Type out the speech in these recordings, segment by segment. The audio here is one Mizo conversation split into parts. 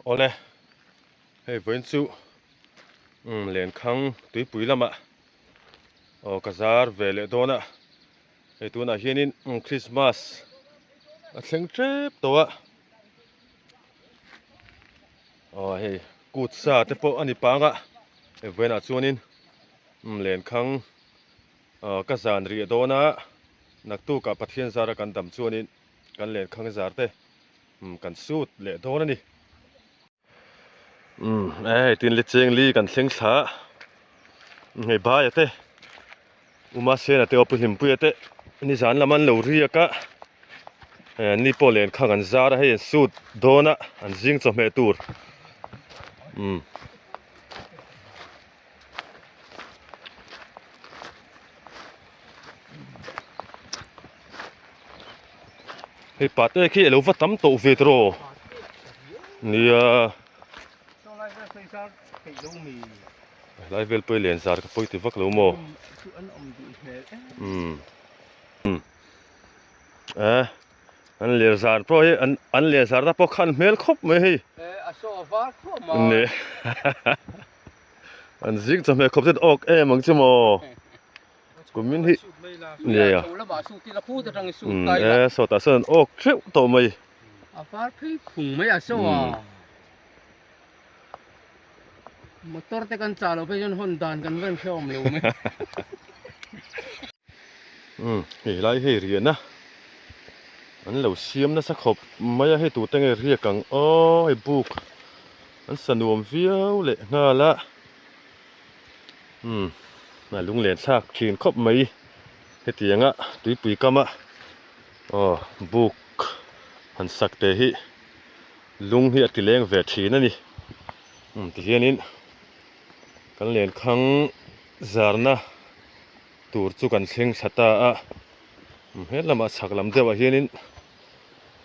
Awle, hei vawiin chu umm lenkhang tuipui lamah aw ka zar ve leh dawn a, hei tunah hianin umm Christmas a thleng tep tawh a, aw hei kut sa te pawh a ni pang a, hei vawiinah chuanin umm lenkhang aw ka zan riah dawn a, naktukah Pathian zara kan dam chuanin kan lenkhang zar te. Umm kan sut leh dawn a ni. Umm hei tin le cheng li kan thleng thla a hei baia te Uma Sena te Opu Hlimpuia te nizan lam an lo riak a hei an ni pawh lenkhang an zar a hei an sut dawn a an zing chawhmeh tur umm. Hei pate khi alo va tam tawh ve tawh nia lai vel pawh i len zar ka pawi ti vak lo maw umm umm eh an ler zar pawh hi an an ler zar na pawh khan hmel khawp mai hei ne an zing chawhmeh khawp zet awk em ang chu maw. Kumin hi nia umm e sawtah sawn an awk theuh tawh mai. A var phei phung mai a saw a. Motor te kan chah loh phei chuan hawn dan kan van hre awm lo mai. Umm hei lai hei riahna an lo siam nasa khawp mai a hei tute nge riak ang aw hei buk an sa nuam viau leh nghal a. Umm a lunglen thlak thin khawp mai hetianga tuipui kama aw buk han sak te hi lung hi a ti leng ve thin a ni umm tihianin kan lenkhang zarna tur chu kan thleng thla ta a umm he lamah chhak lam deuhah hianin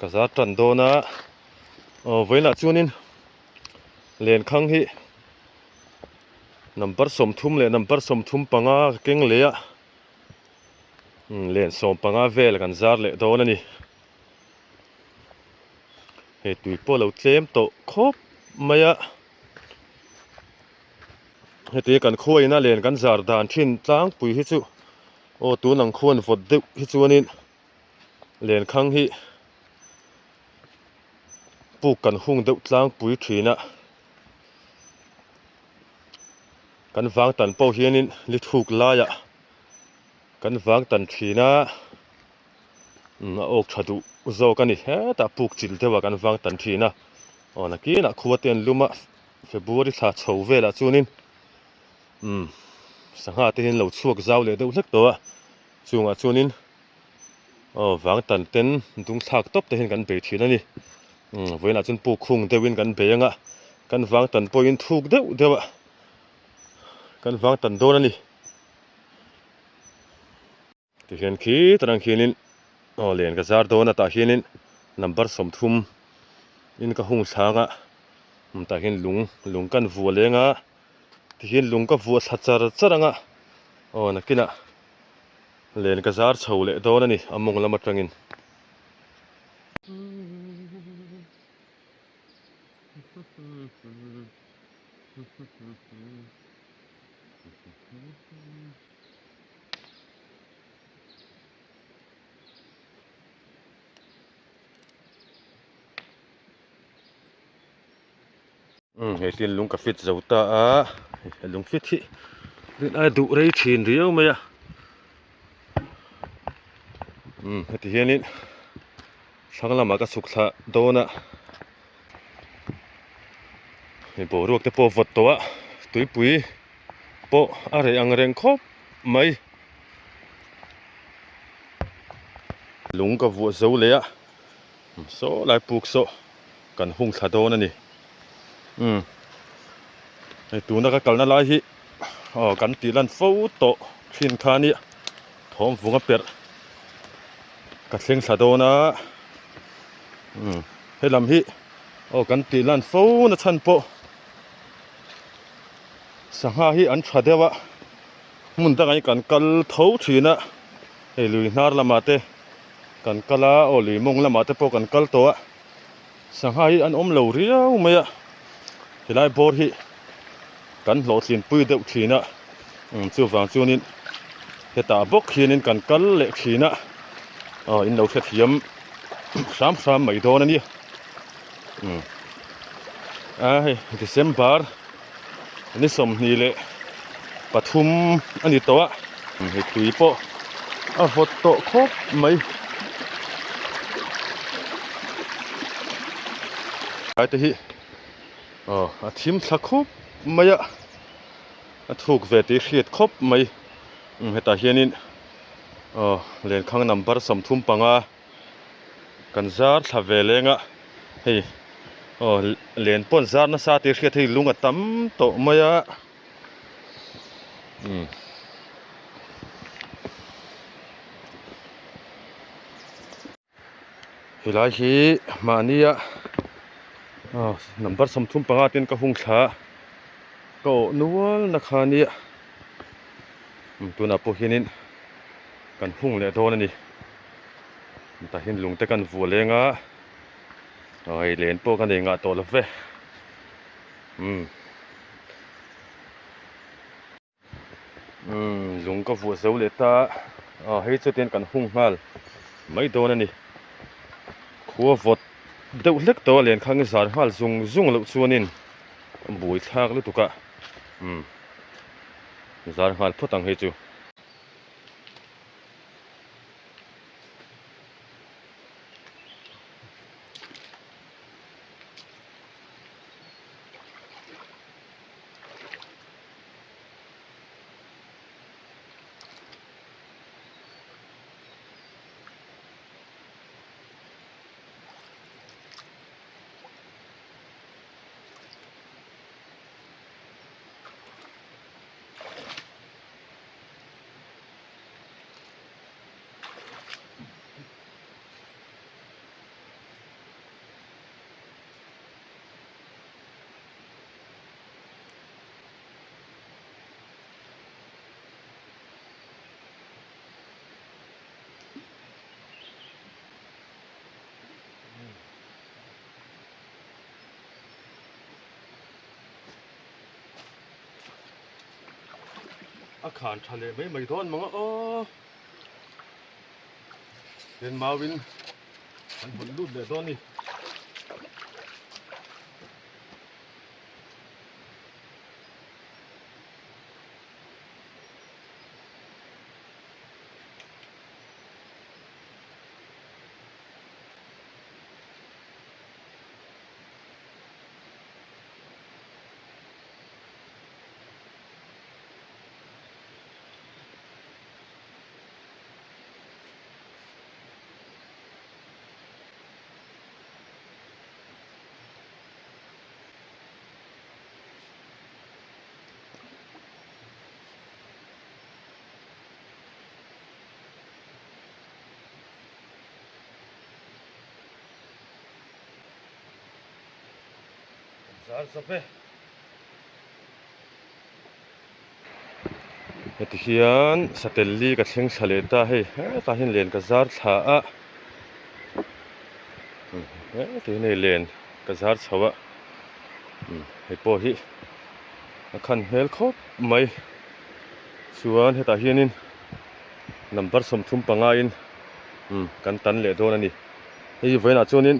ka zar tan dawn a aw vawiinah chuanin lenkhang hi. Number 30 leh number 35 ka keng leh a len 15 vel kan zar leh dawn a ni hei tui pawh a lo tlem tawh khawp mai a heti kan khuaina len kan zar dan thin tlangpui hi chu aw tun ang khuan vawt deuh hi chuanin lenkhang hi puk kan hung deuh tlangpui thin a. Kan vang tan pawh hianin li thuk laiah kan vang tan thin a a awk tha duh zawk a ni hetah puk chil deuhah kan vang tan thin a aw nakinah khua te an lum a February thla chho velah chuanin umm sangha te hi an lo chhuak zau leh deuh hlek tawh a chungah chuanin. Aw vang tan ten dung thlak tawp te hian kan bei thin a ni umm vawiinah chuan puk khung deuhin kan bei ang a kan vang tan pawhin thuk deuh deuh a kan vang tan dawn a ni tihian khi tarang khianin aw len ka zar dawn a tah hianin number 30 in ka hung thlang a umm tah hian lung lung kan vuah leng a tihian lung ka vuah thla char char ang a aw nakinah. Len ka zar chho leh dawn a ni a mawng lam atangin. Umm hei tin lung ka fit zo ta a he lung fit hi rin ai duh rei thin riau mai a umm heti hianin thlang lamah ka chhuk thla dawn a hei boruak te pawh a vawt tawh a tuipui pawh a reh ang reng khawp mai lung ka vuah zo leh a saw lai puk saw. Kan hung thla dawn a ni. Umm hei tuna ka kalna lai hi aw kan tih lan fo tawh thin kha nia thawm vung a perh ka thleng thla dawn a umm helam hi aw kan tih lan fo na chhan pawh sangha hi an tha deuh a hmun dangah hi kan kal tho thin a hei lui hnar lamah te. Kan kal a, aw lui mawng lamah te pawh kan kal tawh a, sangha hi an awm lo riau mai a, helai bawr hi kan hlawhtlin pui deuh thin a, umm chuvang chuanin hetah bawk hianin kan kal leh thin a, aw in lo hrethiam hram hram mai dawn a nia, umm a hei December ni 23 a ni tawh a hei tui pawh a vawt tawh khawp mai lai te hi aw a thim thla khup mai a a thuk ve tih hriat khawp mai hetah hianin aw lenkhang number 35. Kan zar thla ve leng a, hei aw len pawh an zar nasa tih hriat hei lung a tam tawh mai a umm. Helai hi mahnia aw number 35 ten ka hung thla a ka awh nual na kha nia tunah pawh hianin kan hung leh dawn a ni. Tah hian lung te kan vuah leng a aw hei len pawh ka nei ngah tawh lo ve umm umm lung ka vuah zo leh ta aw hei chutin kan hung nghal mai dawn a ni khua vawt deuh hlek tawh a len kha nge zar nghal zung zung loh chuanin a buai thlak lutuk a umm zar nghal phawt ang hei chu. A khan tha leh mai mai dawn mang a aw tin mauin an hawn lut leh dawn a ni. Zar zawk e. Heti hian satel li ka thleng thla leh ta hei hetah hian len ka zar thla a heti hian hei len ka zar chho a hei pawh hi a khan hmel khawp mai chuan hetah hianin number 35 in kan tan leh dawn a ni hei vawiinah chuanin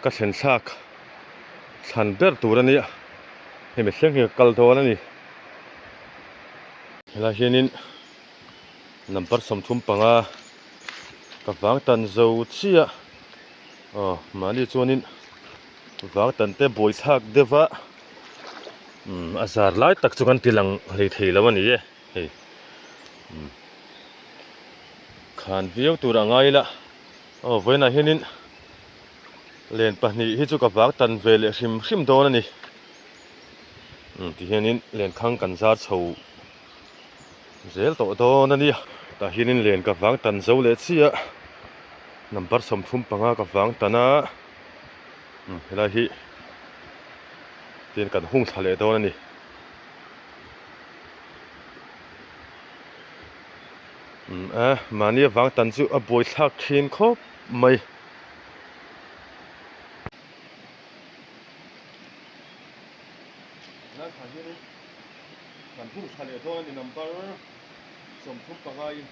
ka thlen thlak thlan ber tur a nia hemi thleng hi ka kal dawn a ni helai hianin number 35 ka vang tan zo chiah aw mahni chuanin vang tan te buai thlak deuh a umm a zar lai tak chu kan ti lang hlei thei lo a ni e hei umm khan viau tur a ngai ila aw vawiinah hianin Len pahnih hi chu ka vak tan ve leh hrim hrim dawn a ni. Umm ti hianin lenkhang kan zar chho zel tawh dawn a nia. Tah hianin len ka vang tan zo leh chiah number 35 ka vang tan a. Umm helai hi tin kan hung thla leh dawn a ni. Umm a mahni avang tan chu a buaithlak thin khawp mai. Lalthla hianin kan hung thla leh dawn a ni number 35 in.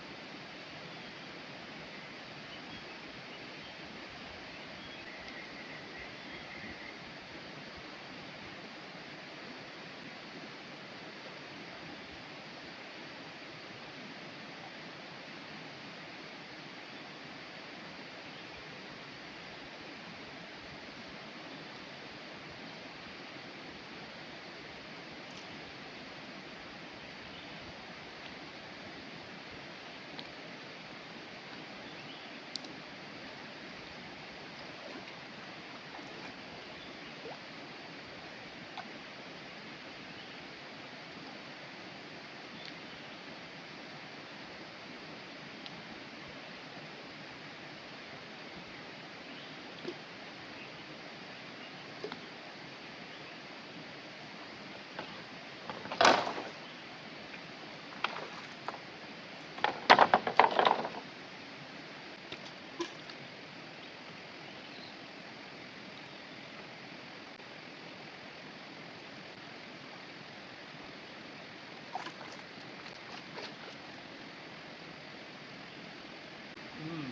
Umm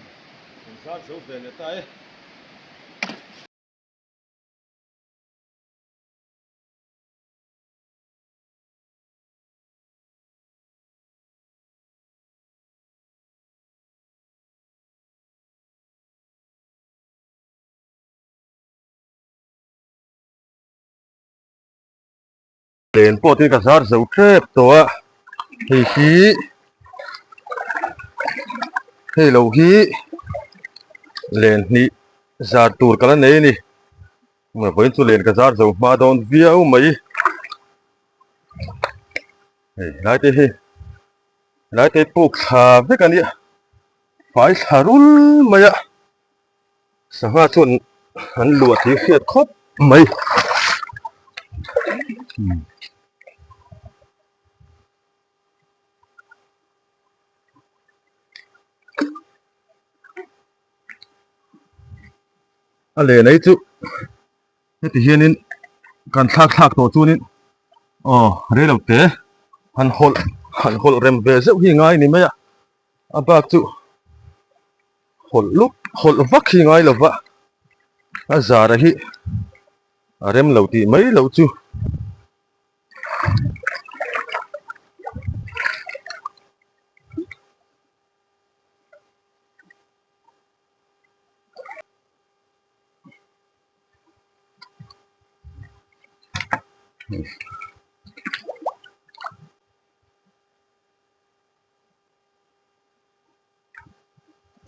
kan zar zo ve leh ta e. Len pawh te ka zar zo tep tawh a hei hi hei lo hi len hnih zar tur ka la nei a ni vawiin chu len ka zar zo hma dawn viau mai hei helai te hi helai te puk thla vek a nia fai thla rul mai a. Sangha chuan an luah tih hriat khawp mai. A len ei chu heti hianin kan thlak thlak tawh chuanin aw reilo te han hawlh han hawlh rem ve zeuh hi ngai a ni mai a a bak chu. Hawlh lup hawlh vak hi ngai lova a zara hi a rem lo tih mai loh chu.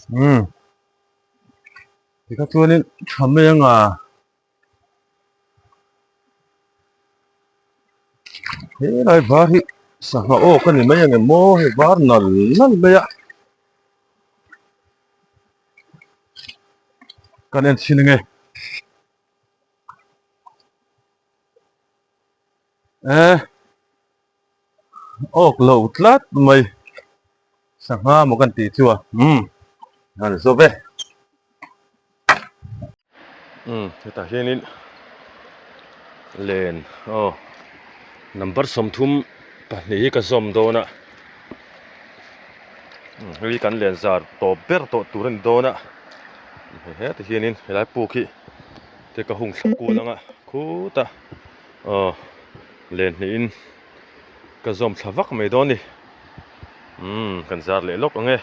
Umm tikha chuanin tha mai anga helai var hi sangha awk a ni mai ang em aw hei var nal nal mai a kan en chhin ange eh. Awk lo tlat mai sangha maw kan tih chu a umm han zawp e umm hetah hianin len aw number 32 hi ka zawm dawn a umm hei kan len zar tawp ber tawh tur a ni dawn a hei hetah hianin helai puk hi te ka hung thla kual ang a khutah aw. Len hnihin ka zawm thla vak mai dawn ni. Umm kan zar leh lawk ang e.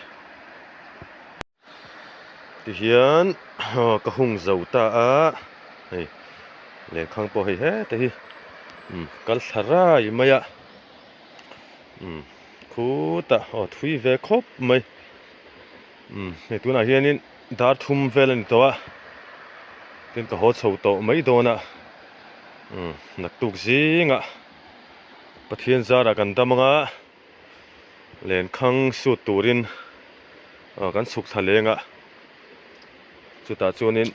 Tihian ka hung zo ta a, hei lenkhang pawh hei heta hi umm kal thla rai mai a, umm khutah aw thui ve khawp mai. Umm hei tunah hianin dar thum vel a ni tawh a, tin ka haw chho tawh mai dawn a. Umm naktuk zingah Pathian zarah kan dam anga lenkhang sut turin aw kan chhuk thla leng a chutah chuanin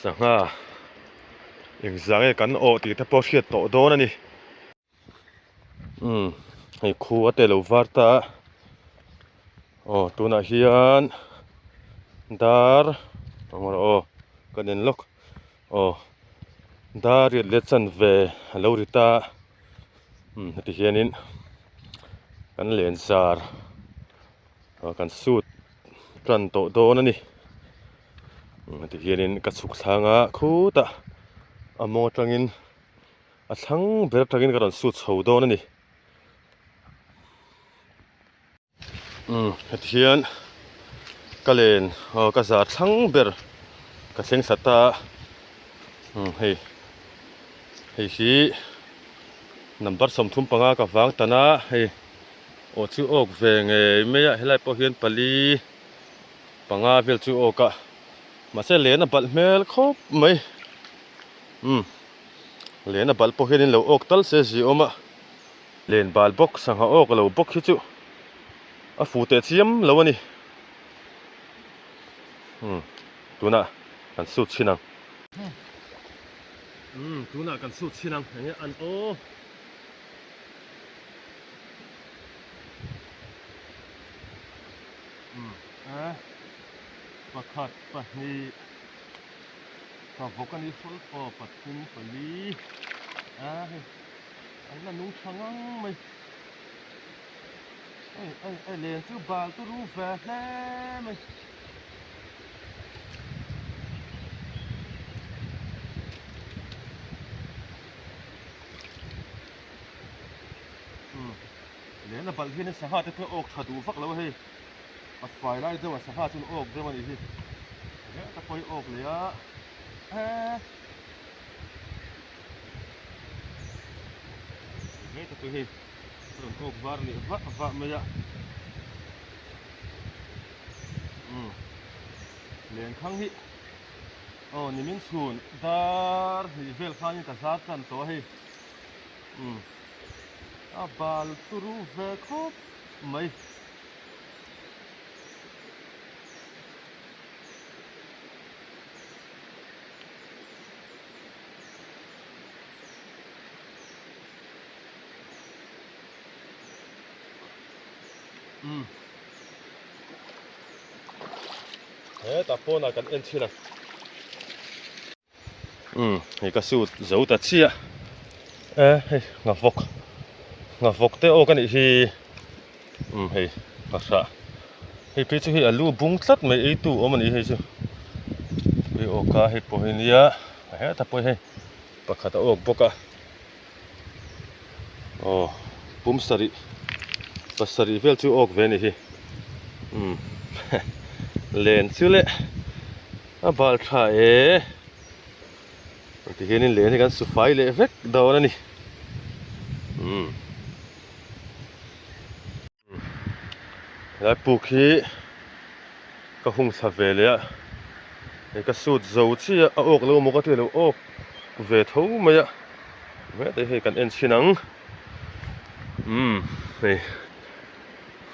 sangha engzah nge kan awh tih te pawh hriat tawh dawn a ni. Umm hei khu a te lo var ta a. Aw tunah hian dar eng rawh aw ka nen lawk aw dar riat leh chanve a lo ri ta umm heti hianin kan len zar ah kan sut tan tawh dawn a ni heti hianin ka chhuk thlang a khutah a mawng atangin a thlang ber atangin ka rawn sut chho dawn a ni. Umm heti hian ka len aw ka zar thlang ber ka thleng thla ta umm hei hei hi number 35 ka vang tan a hei aw chu awk ve ngei mai a helai pawh hian pali panga vel chu awk a mahse len a balh hmel khawp mai umm len a balh pawh hian in lo awk tal se zia awm a. Len bal bawk sangha awk lo bawk hi chu a fu teh chiam lo a ni. Umm tunah kan sut chhin ang. Umm tunah kan sut chhin ang enge an aw. Umm a pakhat pahnih favawk a ni sawl aw pathum pali a hei. An la nung tha ngang mai. Ei ei ei len chu bal chu ru ve hle mai. Umm len a balh hian sangha te pawh awk tha duh vak lo a hei. A fai lai deuh a sangha chuan awk deuh a nih hi. Heta pawh hi awk leh a he. Heta chu hei a rawn awk var leh vah vah mai a umm lenkhang hi aw nimin chhun dar hnih vel khanin ka zar tan tawh a hei umm a bal turu ve khawp mai. Umm hetah pawnah kan en chhin a umm hei ka suit zo ta chiah e hei nghavawk nghavawk te awk a nih hi umm hei nghahrah hei phei chu hei a lu bung tlat mai ei tu awm a nih hei chu hei awk a hei pawh hi nia hetah pawh hei pakhat a awk bawk a aw pum sarih pasarih vel chu awk ve a ni hi umm len chu le a bal tha e ti hianin len hi kan su fai leh vek dawn a ni umm Helai puk hi ka hung thla ve leh a hei ka sut zo chiah a awk lo maw ka ti lo awk ve tho mai a hmetah hei kan en chhin ang umm hei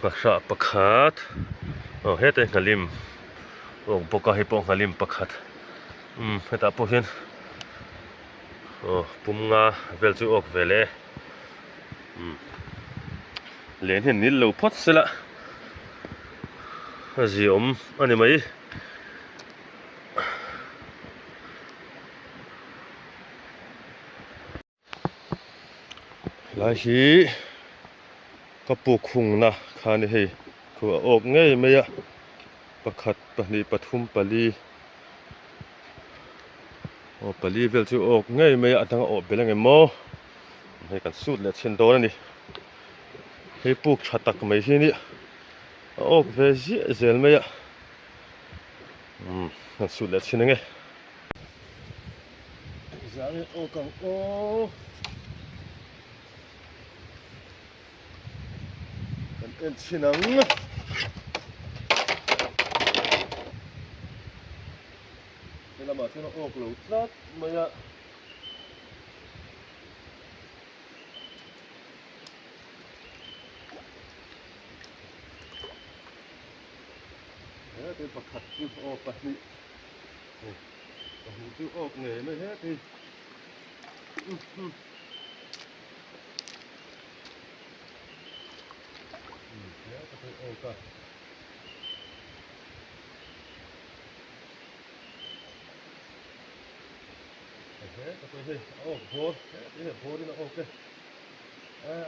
nghahrah pakhat aw hetah hi nghalim awk bawk a hei pawh nghalim pakhat umm hetah pawh hian aw pum nga vel chu awk ve leh e. Umm len hian nil lo phawt sela a ziaawm a ni mai. Helai hi ka puk hungna kha a ni hei thu a awk ngei mai a pakhat pahnih pathum pali aw pali vel chu a awk ngei mai a a dang a awh belh ang em aw. Hei kan sut leh chhin dawn a ni hei puk tha tak mai hi nia a awk ve ziah zel mai a umm kan sut leh chhin ange. Zah nge awk ang aw kan en chhin ang. Helamah chuan a awk lo tlat mai a. Heti pakhat chu aw pahnih hei pahnih chu awk ngei mai heti awk a. He tak pawh hi hei a awk bawr he ti bawr in a awk e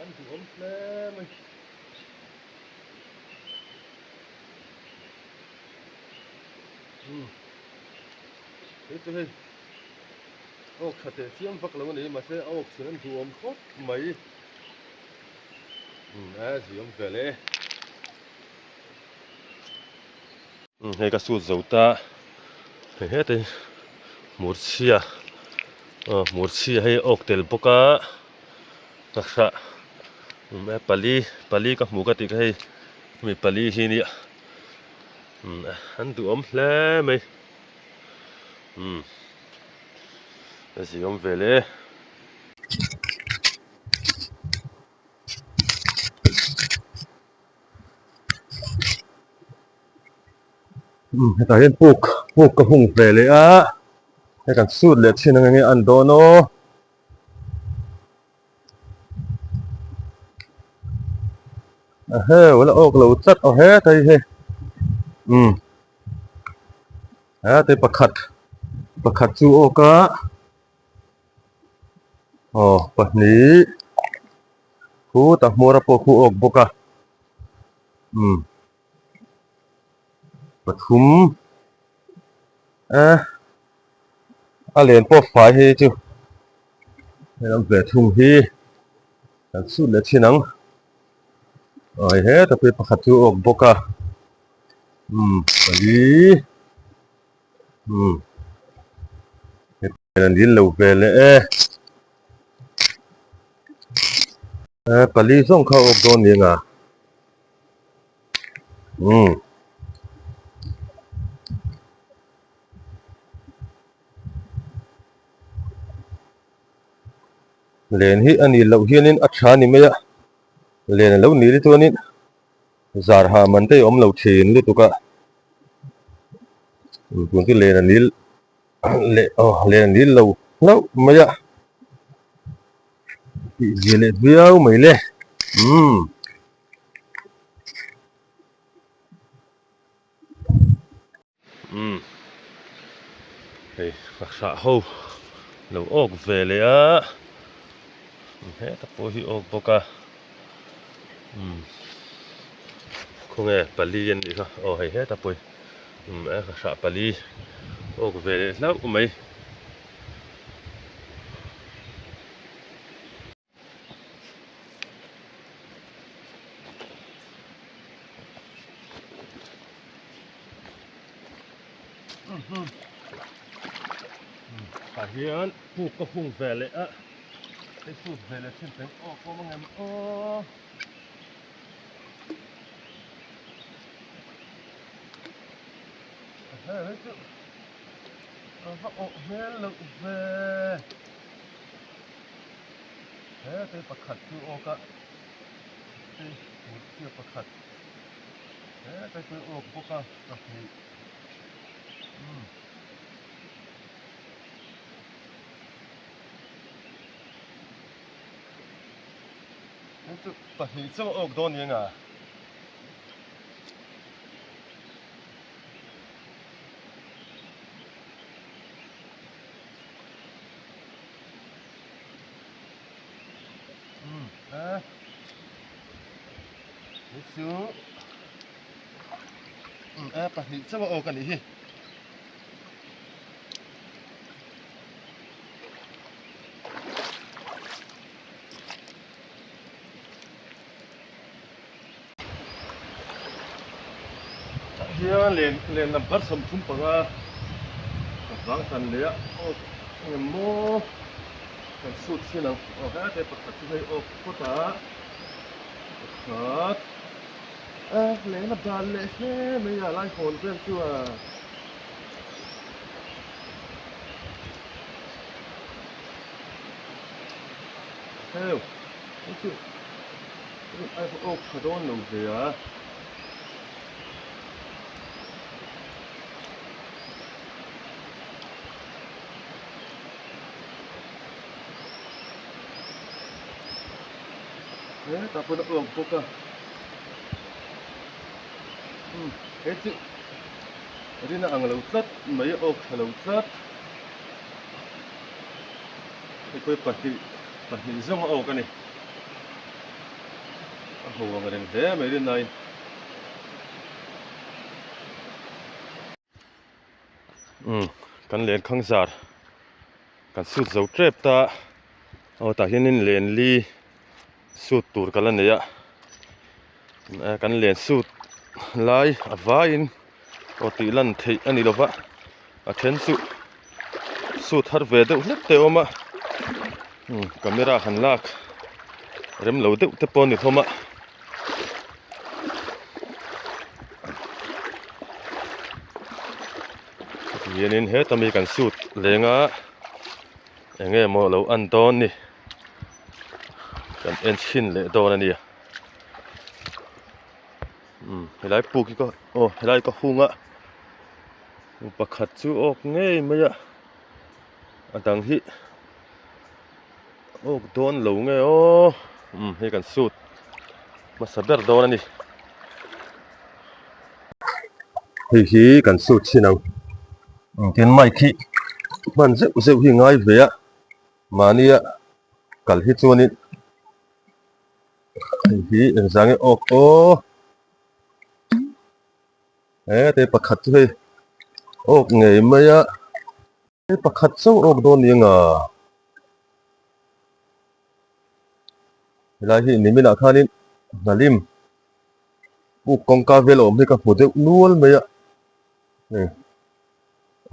an duhawm hle mai. Umm hei chu hei awk tha teh chiam vak lo a ni mahse a awk chhun an duhawm khawp mai umm a ziawm vel e. Umm hei ka sut zo ta hei heta hi hmur chhia aw hmur chhia hei a awk tel bawk a ka hrah umm e pali pali ka hmu ka tih kha hei mi pali hi nia umm an duhawm hle mai umm a ziawm vel e. Hetah hian puk puk ka hung ve leh a hei kan sut leh thin ang enge an dawn aw. Eheu a la awk lo tlat aw hetai hi umm hetai pakhat pakhat chu awk a aw pahnih khutah hmawr a pawh khu awk bawk a umm pathum eh a len pawh fai hei chu helam ve thung hi kan sut leh thin ang aw hei heta pawh hi pakhat chu a awk bawk a umm pali umm an dil lo ve leh e eh pali zawng kha a awk dawn ni anga umm. Len hi a nih loh hianin a tha ni mai a, len a lo nih te chuanin zar ha man te a awm lo thin lutuk a, tun chu len a nil leh aw len a nil lo hlauh mai a, tih zia leh viau mai le umm. Umm hei fahrah ho lo awk ve leh a heta pawh hi awk bawk a umm khawnge pali an nih kha aw hei heta pawh hi umm e fahrah pali awk ve leh hlauh mai. Tah hian puk ka hung ve leh a hei sut ve leh thin teng aw pawm ang em aw hei chu a va awh hmel loh ve. He te pakhat chu awk a te hmulchhia pakhat he te chu awk bawk a pahnih umm hei chu pahnih chauh a awk dawn eng a. Umm e hei chu umm e pahnih chauh a awk a nih hi. Tah hian len len number 35 ka vang tan leh a awk engemaw kan sut thin ang aw hete pakhat chu hei awk phawt a pakhat a len a dan leh hle mai a lai hawn vel chu a. Heu hei chu Ai pawh awk tha dawn lo ve a. Hetah pawh a awk bawk a. Umm he chu rin a ang lo tlat mai a awk tha lo tlat. Hei pawh hi pahnih pahnih zawng a awk a ni. A ho ang reng hle mai rinaiin. Umm kan lenkhang zar kan sut zo tep ta aw tah hianin len li sut tur ka la nei a kan len sut lai a vaiin aw tih lan theih a ni lova a then chu sut har ve deuh hlek te a awm a umm camera han lak rem lo deuh te pawh a ni hlawm a. Hianin heta mi kan sut leng a eng nge maw lo an dawn ni kan en chhin leh dawn a nia umm helai puk hi ka aw helai ka hung a pakhat chu awk ngei mai a a dang hi awk dawn lo nge aw umm hei kan sut hmasa ber dawn a ni. Hei hi kan sut chhin ang tin mic hi hman zeuh zeuh hi ngai ve a mahnia kal hi chuanin hei hi engzah nge awk aw he pakhat chu hei awk ngei mai a. Hei pakhat chauh rawk dawn ni anga helai hi niminah khanin hnalim puk kawngka vel a awm hi ka hmu deuh nual mai a hei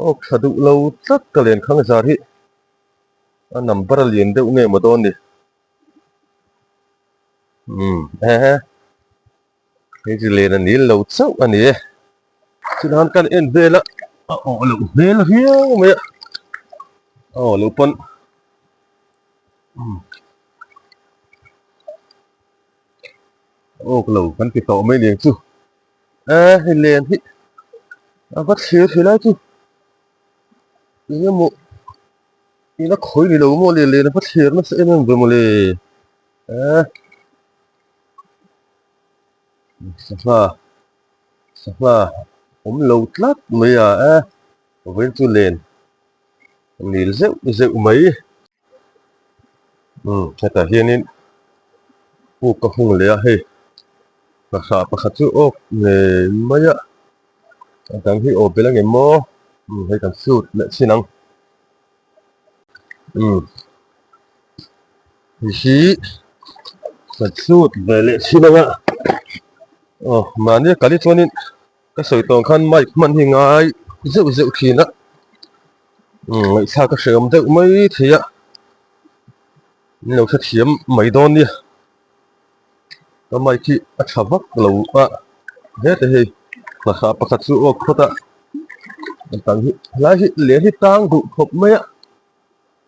awk tha duh lo tlat ka len khang zar hi a number a lian deuh nge maw dawn ni umm ehe. Hei chu len a nil lo chauh a ni e. Chuan kan en vel a, a awh loh hmel viau mai a, a awh loh pawn a awk lo kan ti tawh mai niang chu. E hei len hi a va thlir thei lai chu eng emaw ina khawi ni lo maw le len a va thlir nasa em em ve mawle e. Sangha sangha awm lo tlat mai a e vawiin chu len nil zeuh zeuh mai umm hetah hianin puk ka hung leh a hei fahrah pakhat chu awk ngei mai a a dang hi aw belh angem maw umm hei kan sut leh chin ang. Umm hei hi kan sut ve leh thin anga aw mahni a kal hi chuanin ka sawi tawh ang khan mic hman hi ngai zeuh zeuh thin a umm ngaihthlak a hrehawm deuh mai thei a min lo hrethiam mai dawn nia ka mic hi a tha vak lo a hete hei hmasa pakhat chu awk phawt a tang hi helai hi leh hi tang duh khawp mai a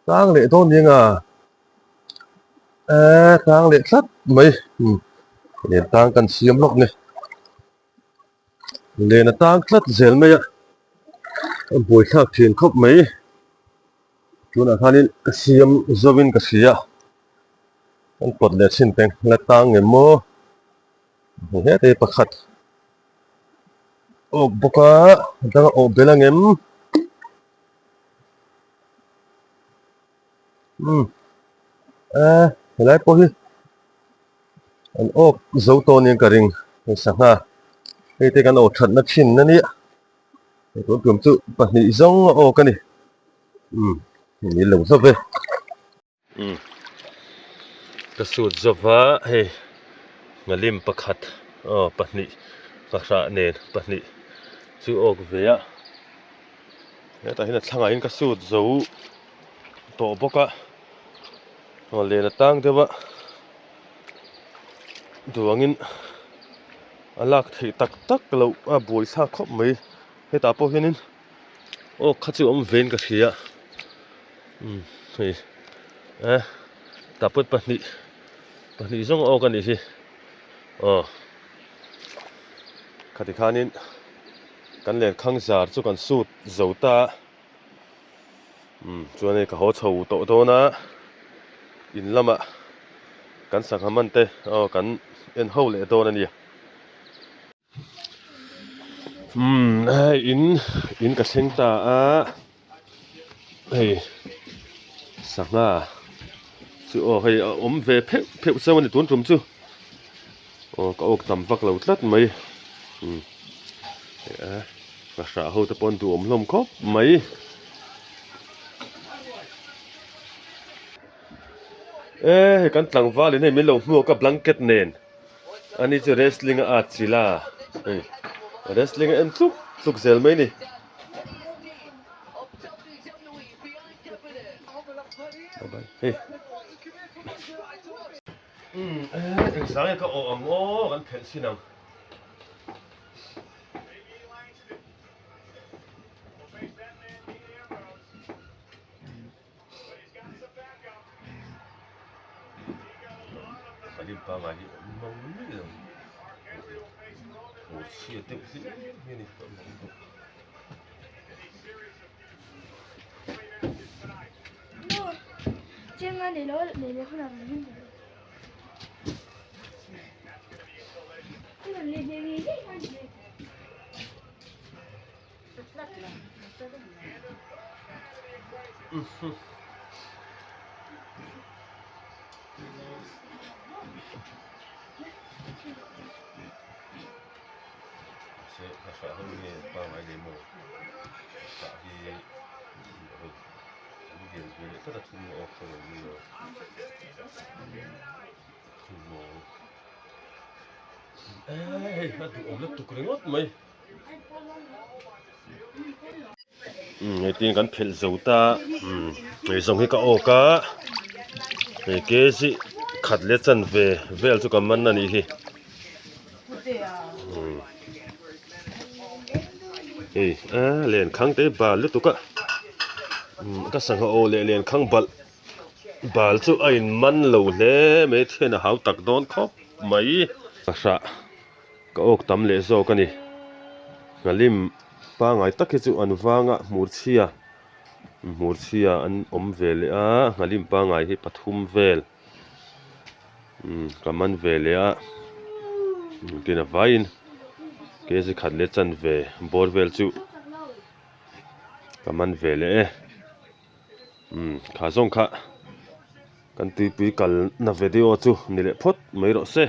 tang leh dawn ni anga eee tang leh tlat mai umm len tang kan siam lawk ni len a tang tlat zel mai a a buaithlak thin khawp mai tunah khanin ka siam zawin ka hria kan pawt leh thin teng la tang nge maw hei hetah hi pakhat awk bawk a a dang a awh belh ang em umm eh helai pawh hi an awk zo tawh ania ka ring hei sangha hei te kan awh thatna thin ania hei tun tum chu pahnih zawng a awk a ni umm ni lo hlauh e. Umm ka sut zova hei nghalim pakhat aw pahnih fahrah nen pahnih chu awk ve a hetah hian a thlangah hian ka sut zo tawh bawk a aw len a tang deuh a duangin a lak theih tak tak loh a buaithlak khawp mai hetah pawh hianin Aw kha chu awm vein ka hria umm hei eh tah pawh pahnih pahnih zawng awk a nih hi aw khati khanin kan lenkhang zar chu kan sut zo ta a umm chuan hei ka haw chho tawh dawn a in lamah kan sangha man te aw kan en ho leh dawn a nia. Umm hei in in ka thleng ta a hei sangha. Chu aw hei a awm ve pheuh pheuh chauh a ni tun tum chu. Aw ka awk tam vak lo tlat mai. Umm eh ka hrah ho te pawh an duhawm hlawm khawp mai. E hei kan tlangval in hei min lo hmuak a blanket nen ani chu wrestling a at chilh a hei wrestling a en tluk tluk zel mai a ni. Hei umm engzah nge ka awh ang aw kan phelh sin ang. Salim pangai hi awm mang miah lo fur chhia deuh hlim hi a ni ka awm bawk. Hei a duhawm lutuk ringawt mai. Hei tin kan phelh zo ta hei zawng hi ka awk a hei kg khat leh chanve vel chu ka man a nih hi hei a lenkhang te bal lutuk a ka sangha aw leh lenkhang balh bal chu a in man lo hle mai thian a hau tak dawn khawp mai ka hrah. Ka awk tam leh zawk a ni. Nghalim pangai tak hi chu an vanga hmurchhia hmurchhia an awm ve leh a, nghalim pangai hi pathum vel umm ka man ve leh a, tin a vaiin kg khat leh chanve bawr vel chu ka man ve leh e. Umm kha zawng kha kan tuipui kalna video chu ni leh phawt mai rawh se.